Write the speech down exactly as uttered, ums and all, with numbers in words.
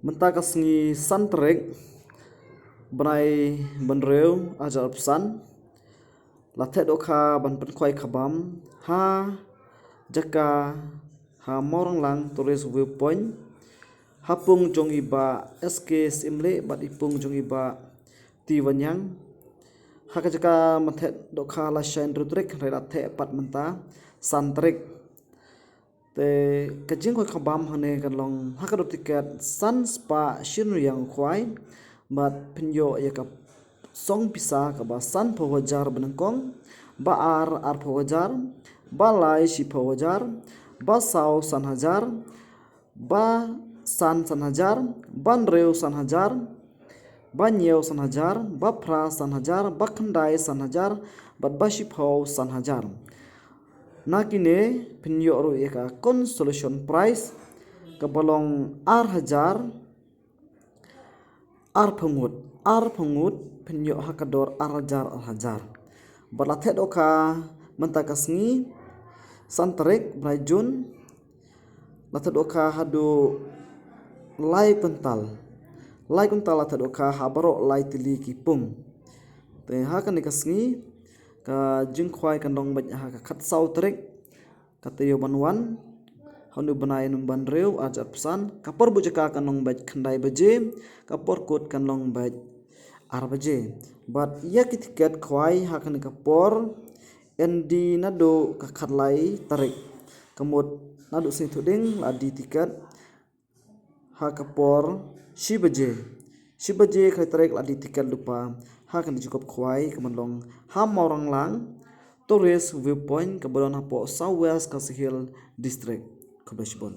Mynta ka sngi san tarik bnai bynriew arhajar arphew san, la theh dohkha ban pynkhwai khabam ha jaka ha Mawranglang Tourist Viewpoint, ha pung jong i Bah S K Syiemlieh bad i pung jong i Bah T Wanniang. Ha ka jaka ban theh dohkha la shai hynriew tarik, hynrei la theh pat mynta san tarik. Te ka jingkhwai khabam hangne kan long ha ka dor tiket san spah shi hynriew ïa u khwai, bad phin ïoh ïa ka song pisa kaba sanphew hajar banyngkong, ba ar arphew hajar, ba lai shiphew hajar, ba saw san hajar, ba san san hajar, ba hynriew san hajar, ba hynñiew san hajar, ba phra san hajar, ba khyndai san hajar, bad ba shiphew san hajar. Na kine phin ïoh ruh ïa ka consolation prize kaba long ar hajar arphew ngut, arphew ngut phin ïoh ha ka dor ar hajar, ar hajar. Bad la theh dohkha mynta ka sngi san tarik bnai Jun, la theh dohkha haduh lai kwintal. Lai kwintal la theh dohkha ha baroh lai tylli ki pung. Te ha kane ka sngi ka jingkhwai kan long beit ha ka khatsaw tarik, ka taïew ban wan ha une u bnai November bynriew arhajar arphew san. Ka por buh jaka kan long beit khyndai baje, ka por kut kan long beit ar baje. Bad ïa ki tiket khwai ha kane ka por, yn die naduh ka khatlai tarik. Ka mut naduh sngi Thohdieng la die tiket ha ka por shi baje. Shi baje khatlai tarik la die tiket lypa ha kane ka jingkhwai khwai kaban long ha Mawranglang Tourist Viewpoint kaba don hapoh South West Khasi Hills District. Khublei shibun.